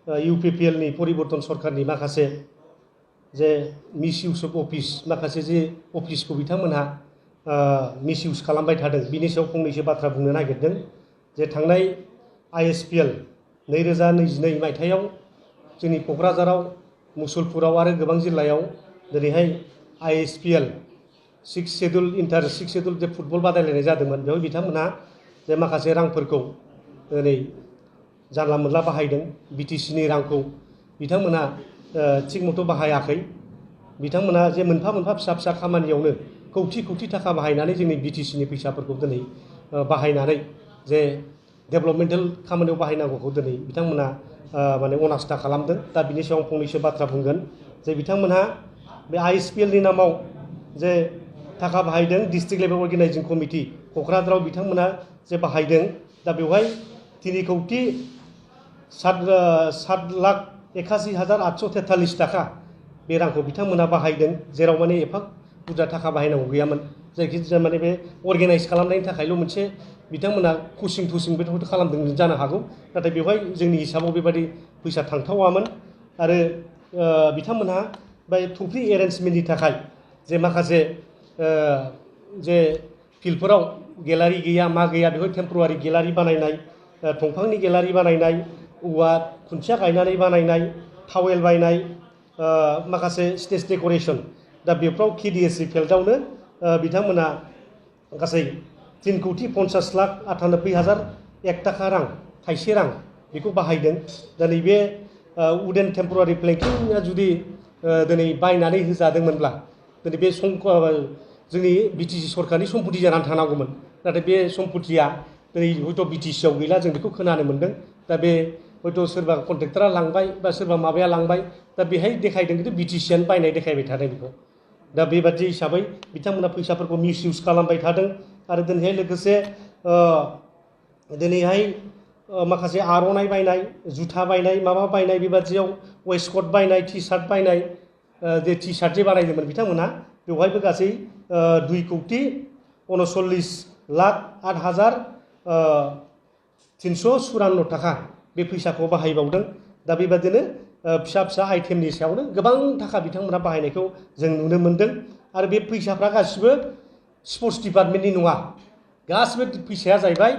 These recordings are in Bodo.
UPPL नि परिबर्तन सरकारनि माखासे जे मिसइउज अफ अफिस माखासे जे अफिसखौ बिथांमोनहा मिसइउज खालामबाय थादों बिनि सायाव फंनैसो बाथ्रा बुंनो नागिरदों जे थांनाय ISPL 2022 मायथाइयाव जोंनि क'क्राझाराव मुसलपुराव आरो गोबां जिल्लायाव दिनैहाय ISPL 6 शेड्युल जे फुटबल बादायलायनाय जादोंमोन बेयाव बिथांमोनहा जे माखासे रांफोरखौ दिनै जानला मोनला बाहायदों BTC नि रांखौ बिथांमोनहा थिग मथ' बाहायाखै बिथांमोनहा जे मोनफा मोनफा फिसा फिसा खामानियावनो कौटि थाखा बाहायनानै जोंनि BTC नि फैसाफोरखौ दिनै बाहायनानै जे डेभेलपमेन्टेल खामानियाव बाहायनांगौखौ दिनै बिथांमोनहा माने अनास्था खालामदों दा बिनि सायाव फंनैसो बाथ्रा बुंगोन जे बिथांमोनहा बे ISPL नि नामाव जे थाखा बाहायदों डिस्ट्रिक्ट लेभेल अर्गेनाइजिं कमिटि क'क्राझाराव बिथांमोनहा जे बाहायदों दा बेवहाय 3 कौटि 7,81,843 थाखा बे रांखौ बिथांमोनहा बाहायदों जेराव माने एफा बुरजा थाखा बाहायनांगौ गैयामोन जायखिजाया माने बे अर्गेनाइज खालामनायनि थाखायल' मोनसे बिथांमोनहा कुचिं बेखौथ' खालामदों जानो हागौ नाथाय बेवहाय जोंनि हिसाबाव बेबायदि फैसा थांथावामोन आरो बिथांमोनहा बे ट्रफि एरेन्जमेन्टनि थाखाय जे माखासे जे फिल्डफोराव गेलारि गैया मा गैया बेखौ टेम्परारि गेलारि बानायनाय दंफांनि गेलारि बानायनाय औवा खुन्थिया गायनानै बानायनाय टावेल बायनाय माखासे स्टेज डेक'रेसन दा बेफ्राव KDSC फिल्डआवनो बिथांमोना गासै 3,50,98,1 थाखा रां थाइसे रां बेखौ बाहायदों दा नैबे उडेन टेम्परारि प्लेंकिंआ जुदि दिनै बायनानै होजादोंमोनब्ला दिनै बे जोंनि BTC सरकारनि सम्पति जानानै थानांगौमोन नाथाय बे सम्पतिया दिनै हयथ' BTC आव गैला जों बेखौ खोनानो मोनदों दा बे हयथ' सोरबा कन्ट्रेक्टरा लांबाय बा सोरबा माबाया लांबाय दा बेहाय देखायदों खिन्थु BTC आनो बायनाय देखायबाय थादों बेखौ दा बेबादि हिसाबै बिथांमोना फैसाफोरखौ मिसइउज खालामबाय थादों आरो दिनैहाय लोगोसे दिनैहाय माखासे आर'नाइ बायनाय जुथा बायनाय माबा बायनाय बेबादियाव वेस्टकट बायनाय टि-शार्ट बायनाय जे टि-शार्ट जे बानायदोंमोन बिथांमोना बेवहायबो गासै 2,69,08,354 थाखा बे फैसाखौ बाहायबावदों दा बेबादिनो फिसा फिसा आइटेमनि सायावनो गोबां थाखा बिथांमोना बाहायनायखौ जों नुनो मोनदों आरो बे फैसाफ्रा गासिबो स्पर्ट्स डिपार्टमेन्टनि नङा गासिबो फैसाया जाहैबाय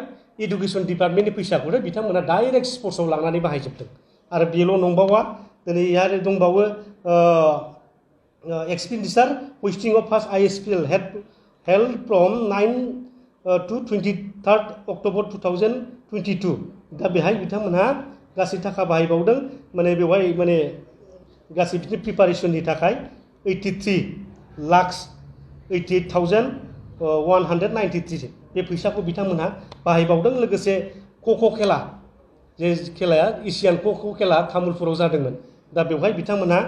एडुकेसन डिपार्टमेन्टनि फैसाखौनो बिथांमोना डाइरेक्ट स्पर्ट्सआव लांनानै बाहायजोबदों आरो बेल' नंबावा दिनै आरो दंबावो expenditure hosting of first ISPL held from 9 to 23 October 2022 दा बेहाय बिथांमोनहा गासै थाखा बाहायबावदों माने बेवहाय माने गासै बिदिनो प्रिपारेसननि थाखाय 83,88,193 बे फैसाखौ बिथांमोनहा बाहायबावदों लोगोसे ख'ख' खेला जे खेलाया एसियान ख'ख' खेला तामुलपुराव जादोंमोन दा बेवहाय बिथांमोनहा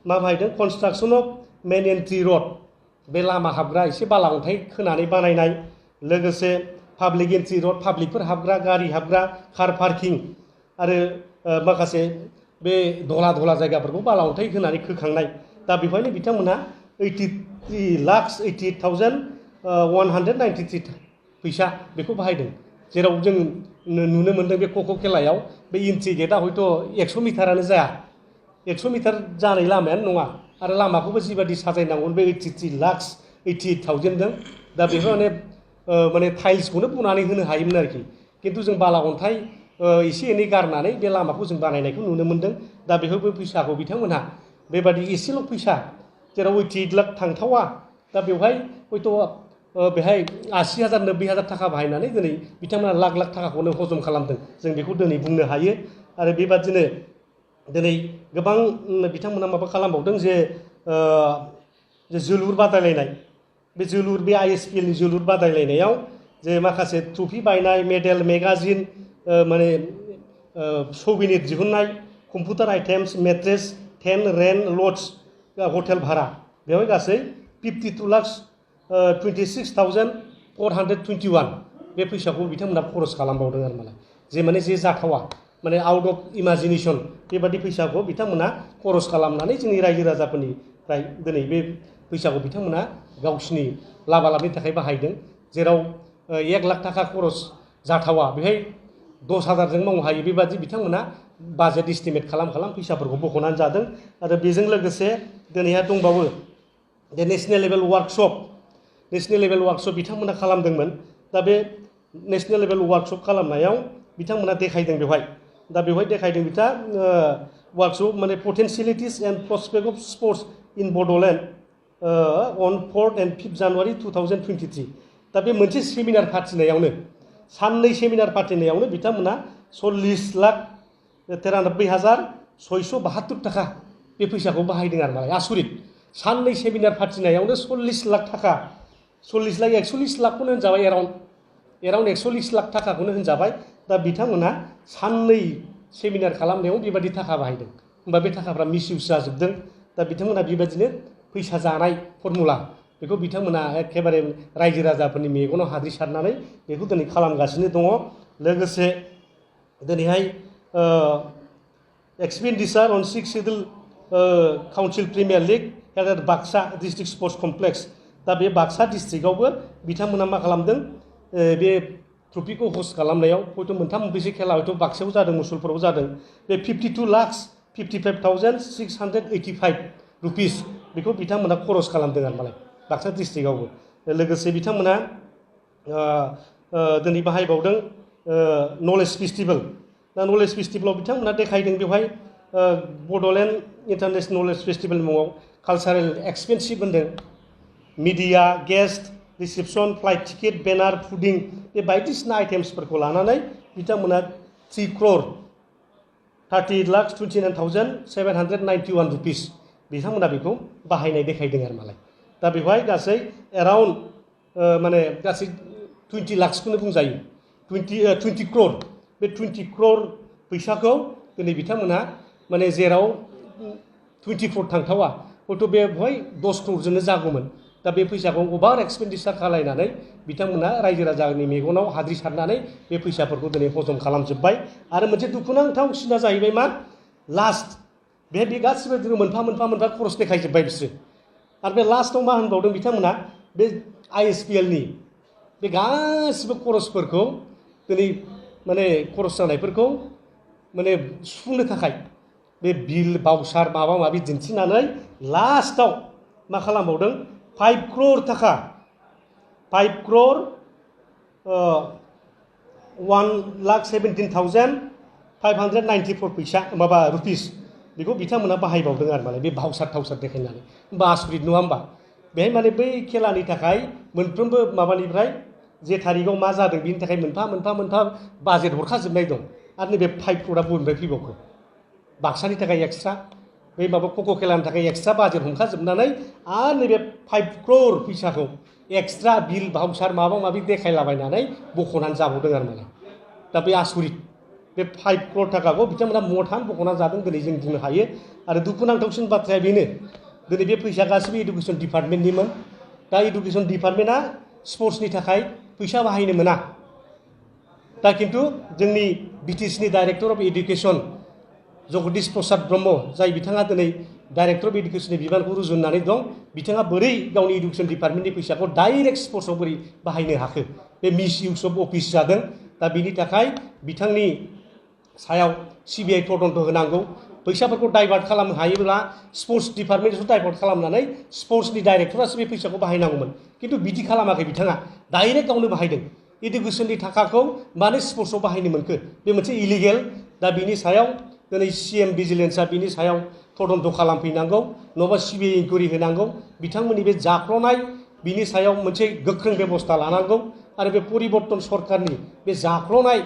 मा बाहायदों कनस्ट्राक्सन अफ मेन एन्ट्रि रड बे लामा हाबग्रा एसे बाला अन्थाइ खोनानै बानायनाय लोगोसे पाब्लिक एन्ट्रि रड पाब्लिकफोर हाबग्रा गारि हाबग्रा कार पार्किं आरो माखासे बे धला जायगाफोरखौ बाला अन्थाइ होनानै खोखांनाय दा बेवहायनो बिथांमोनहा 83,193 फैसा बेखौ बाहायदों जेराव जों नुनो मोनदों बे ख'ख' खेलायाव बे एन्ट्रि गेटआ हयथ' 100 मिटारानो जाया 100 मिटार जानाय लामायानो नङा आरो लामाखौबो जिबादि साजायनांगौ बे 83,88,000 जों दा बेफोर माने टाइल्सखौनो बनानै होनो हायोमोन आरोखि खिन्थु जों बाला अन्थाइ एसे एनै गारनानै बे लामाखौ जों बानायनायखौ नुनो मोनदों दा बेफोरबो फैसाखौ बिथांमोनहा बेबादि एसेल' फैसा जेराव 88 लाख थांथावा दा बेवहाय हयथ' बेहाय 80,000 90,000 थाखा बाहायनानै दिनै बिथांमोना लाख थाखाखौनो हजम खालामदों जों बेखौ दिनै बुंनो हायो आरो बेबादिनो दिनै गोबां बिथांमोना माबा खालामबावदों जे जोलुर बादायलायनाय बे ISPL नि जोलुर बादायलायनायाव जे माखासे ट्रफि बायनाय मेडेल मेगाजिन माने सौबिनिर दिहुननाय computer items mattress tent rent लड्स हटेल भारा बेवहाय गासै 52,26,421 बे फैसाखौ बिथांमोना खरस खालामबावदों आरो मालाय जे माने जे जाथावा माने आउट अफ इमाजिनेसन बेबादि फैसाखौ बिथांमोना खरस खालामनानै जोंनि रायजो राजाफोरनिफ्राय दिनै बे फैसाखौ बिथांमोना गावसिनि लाबालाबनि थाखाय बाहायदों जेराव 1 लाख थाखा खरस जाथावा बेहाय 10,000 जों मावनो हायो बेबादि बिथांमोना बाजेट इस्टिमेट खालाम फैसाफोरखौ बख'नानै जादों आरो बेजों लोगोसे दिनैहाय दंबावो जे नेशनेल लेभेल वार्कशप बिथांमोना खालामदोंमोन दा बे नेशनेल लेभेल वार्कशप खालामनायाव बिथांमोना देखायदों बेवहाय देखायदों बिथा वार्कशप माने potentialities and prospect of sports in Bodoland on 4th and 5th January 2023 दा बे मोनसे सेमिनार फाथिनायावनो साननै सेमिनार फाथिनायावनो बिथांमोना 40,93,672 थाखा बे फैसाखौ बाहायदों आरो मालाय आसुरित साननै सेमिनार फाथिनायावनो 40 लाख थाखा 140 लाखखौनो होनजाबाय एराउन्ड 140 लाख थाखाखौनो होनजाबाय दा बिथांमोना साननै सेमिनार खालामनायाव बेबायदि थाखा बाहायदों होमबा बे थाखाफ्रा मिसइउज जाजोबदों दा बिथांमोना बेबायदिनो फैसा जानाय फर्मुला बेखौ बिथांमोना एखेबारे रायजो राजाफोरनि मेगनाव हाद्रि सारनानै बेखौ दिनै खालामगासिनो दङ लोगोसे दिनैहाय expenditure on 6th Schedule council premier league at Baksa district sports complex दा बे बाक्सा डिस्ट्रिक्टआवबो बिथांमोना मा खालामदों बे ट्रफिखौ हस्ट खालामनायाव हयथ' मोनथाम मोनब्रैसो खेला हयथ' बाक्सायाव जादों मुसलपुराव जादों बे 52,55,685 रुपिस बेखौ बिथांमोना खरस खालामदों आरो मालाय बाक्सा डिस्ट्रिक्टआवबो लोगोसे बिथांमोना दिनै बाहायबावदों नलेज फेस्टिभेल दा नलेज फेस्टिभेलाव बिथांमोना देखायदों बेवहाय बड'लेण्ड इन्टारनेशनेल नलेज फेस्टिभेल मुङाव कालचारेल एक्सपेन्सिभ होन्दों media guest reception flight ticket banner fooding बे बायदिसिना आइटेम्सफोरखौ लानानै बिथांमोना 3,38,29,791 रुपिस बिथांमोना बेखौ बाहायनाय देखायदों आरो मालाय दा बेवहाय गासै एराउन्ड माने गासै 20 लाखसखौनो बुंजायो 20 क्रर बे 20 क्रर फैसाखौ दिनै बिथांमोना माने जेराव 24 थांथावा हयथ' बेवहाय 10 क्ररजोंनो जागौमोन दा बे फैसाखौ अभार एक्सपेन्डिचार खालायनानै बिथांमोना रायजो राजानि मेगनाव हाद्रि सारनानै बे फैसाफोरखौ दिनै हजम खालामजोब्बाय आरो मोनसे दुखुनांथावसिना जाहैबाय मा लास्ट बे गासिबो जोङो मोनफा खरस देखायजोब्बाय बिसोरो आरो बे लास्टआव मा होनबावदों बिथांमोना बे ISPLनि बे गासिबो खरसफोरखौ दिनै माने खरस जानायफोरखौ माने सुफुंनो थाखाय बे बिल बाउचार माबा माबि दिन्थिनानै लास्टआव मा खालामबावदों 5 क्रर थाखा 5 क्रर 1,17,594 फैसा माबा रुपिस बेखौ बिथांमोना बाहायबावदों आरो माने बे भाउचार थाउचार देखायनानै होमबा आसुरित नङा होमबा बेहाय माने बै खेलानि थाखाय मोनफ्रोमबो माबानिफ्राय जे थारिखआव मा जादों बिनि थाखाय मोनफा बाजेट हरखाजोबनाय दं आरो नैबे 5 क्ररआ बबेनिफ्राय फैबावखो बाक्सानि थाखाय एक्सट्रा बै माबा ख'ख' खेलानि थाखाय एक्सट्रा बाजेट हमखाजोबनानै आरो नैबे 5 क्रर फैसाखौ एक्सट्रा बिल भाउचार माबा माबि देखायलाबायनानै बख'नानै जाबावदों आरो माने दा बे आसुरित बे 5 क्रर थाखाखौ बिथांमोना मथान बख'नानै जादों दिनै जों बुंनो हायो आरो दुखुनांथावसिन बाथ्राया बेनो दिनै बे फैसा गासिबो इडुकेसन डिपार्टमेन्टनिमोन दा इडुकेसन डिपार्टमेन्टआ स्पर्ट्सनि थाखाय फैसा बाहायनो मोना दा खिन्थु जोंनि BTCनि director of education Jagdish Prasad Brahma जाय बिथाङा दिनै डाइरेक्टर अफ एडुकेसननि बिबानखौ रुजुननानै दं बिथाङा बोरै गावनि इडुकेसन डिपार्टमेन्टनि फैसाखौ डाइरेक्ट स्पर्ट्सआव बोरै बाहायनो हाखो बे मिसइउज अफ अफिस जादों दा बिनि थाखाय बिथांनि सायाव CBI तदन्त होनांगौ फैसाफोरखौ डाइभार्ट खालामनो हायोब्ला स्पर्ट्स डिपार्टमेन्टखौ डाइभार्ट खालामनानै स्पर्ट्सनि डाइरेक्टरासो बे फैसाखौ बाहायनांगौमोन खिन्थु बिदि खालामाखै बिथाङा डाइरेक्ट गावनो बाहायदों इडुकेसननि थाखाखौ मानो स्पर्ट्सआव बाहायनो मोनखो बे मोनसे इलिगेल दा बिनि सायाव दिनै CM भिजिलेन्सआ बिनि सायाव तदन्त खालामफैनांगौ नङाबा CBI इनकुवारि होनांगौ बिथांमोननि बे जाख्ल'नाय बिनि सायाव मोनसे गोख्रों बेबस्था लानांगौ आरो बे परिबर्तन सरकारनि बे जाख्ल'नाय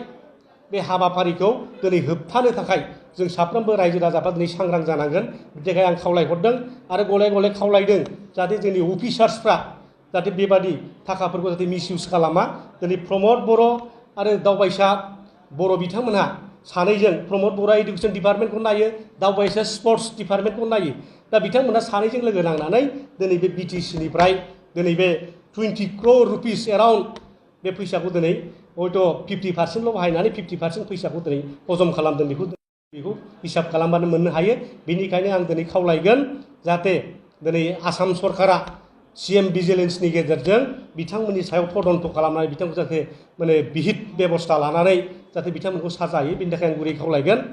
बे हाबाफारिखौ दिनै होबथानो थाखाय जों साफ्रोमबो रायजो राजाफ्रा दिनै सांग्रां जानांगोन बिनि थाखाय आं खावलायहरदों आरो गले गले खावलायदों जाहाथे जोंनि अफिसार्सफ्रा जाहाथे बेबादि थाखाफोरखौ जाहाथे मिसइउज खालामा दिनै प्रमद बर' आरो दावबायसा बर' बिथांमोनहा सानैजों प्रमद बर'आ इडुकेसन डिपार्टमेन्टखौ नायो दावबायसा स्पर्ट्स डिपार्टमेन्टखौ नायो दा बिथांमोनहा सानैजों लोगो नांनानै दिनै बे BTCनिफ्राय दिनै बे 20 क्रर रुपिस एराउन्ड बे फैसाखौ दिनै हयथ' 50%ल' बाहायनानै 50% फैसाखौ दिनै हजम खालामदों बेखौ हिसाब खालामबानो मोननो हायो बेनिखायनो आं दिनै खावलायगोन जाहाथे दिनै आसाम सरकारा CM भिजिलेन्सनि गेजेरजों बिथांमोननि सायाव तदन्त खालामनानै बिथांखौ जाहाथे माने बिहित बेबस्था लानानै जाहाथे बिथांमोनखौ साजा होयो बेनि थाखाय आं गुरै खावलायगोन